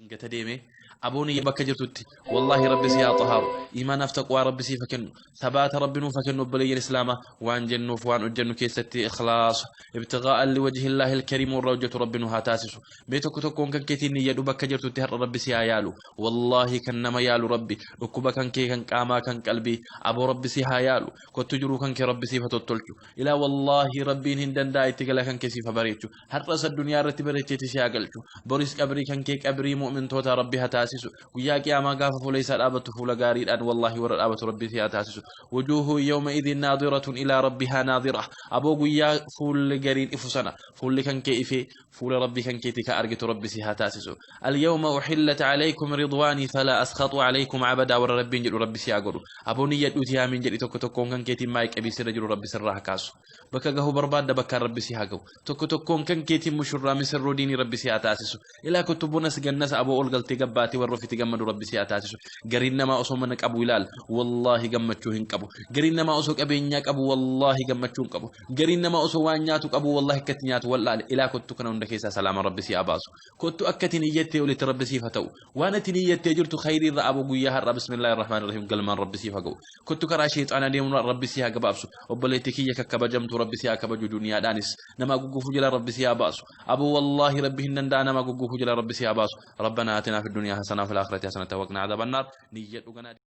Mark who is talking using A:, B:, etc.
A: Dingata deeme aboon bakka jirtutti, wallaahi Rabbi si haa xahaaru, iimaanaaf taqwaa Rabbi siif haa kennu, sabaata Rabbi nuuf haa kennu. Obboleeyyan Islaamaa, waan jennuuf waan hojjennu keessatti ikhlaasa, ibtigaa'an liwajhi Illaahi alkariim warra hojjetu Rabbi nu haa taasisu. Mee tokko tokkoon kan keetiin niyyadhu. Bakka jirtutti har'a Rabbi si haa yaalu. Wallaahi kan nama yaalu Rabbi. Dhukkuba kan kee kan qaamaa, kan qalbii, aboo Rabbi si haa yaalu. Kottu, jiruu kan kee Rabbi siif haa tottolchu. Ilaa, wallaahi Rabbiin hin danda'a. Itti gala kan kee siif haa bareechu. Har'as addunyaa irratti bareecheeti si haa galchu. Boris qabrii kan kee qabrii mu'mintoota Rabbi haa taasisu. Guyyaa Qiyaamaa gaafa fuula isaa dhaabattu fuula gaariidhaan wallaahi warra dhaabatu Rabbi si haa taasisu. وجوه يومئذ ناضرة إلى ربها ناظرة. Aboo, guyyaa fuulli gariin ifu sana fuulli kan kee ifee fuula Rabbi kan keeti ka argitu Rabbi si haa taasisu. اليوم أحلت عليكم رضواني فلا أسخط عليكم أبدا warra Rabbiin jedhu Rabbi si haa godhu. Aboo, niyyadhuuti aamiin jedhi. Tokko tokkoon kan keetiin maayii qabii sirra jiru Rabbi sirraa haa kaasu. Bakka gahuu barbaadda, bakkaan Rabbi si haa gahu. Tokko tokkoon kan keetiin mushurraa misirroo diinii Rabbi si haa taasisu. Ilaa, kottu, bonas gannas aboo ol galtee gabbaatee warra ofitti gammadu Rabbi si haa taasisu. Gariin namaa osoo mana qabu ilaal, wallaahi gammachuu hin qabu. Gariin namaa osoo qabeenyaa qabu, wallaahi gammachuu hin qabu. Gariin namaa osoo waan nyaatu qabu, wallaahi akkatti nyaatu wallaale. Ilaa, kottu, kana hunda keessaa salaama Rabbi si haa baasu. Kottu, akka ati niyyattee olitti Rabbi siif haa ta'u. Waan ati niyyattee jirtu khayrii irra, aboo, guyyaa har'a بسم الله الرحمن الرحيم galmaan Rabbi siif haa ga'u. Kottu, karaa sheexaanaa deemuun Rabbi si haa gabaabsu. Obboleettii kiyya kakkabajamtu, Rabbi si haa kabaju. Duniyaadhaanis nama gugguufuu jala Rabbi si haa baasu. Aboo, wallaahi Rabbi hin danda'a. Nama gugguufuu jala Rabbi si haa baasu. ربنا آتنا في الدنيا حسنة وفي الآخرة حسنة وقنا عذاب النار. Niyyadhu ganaa.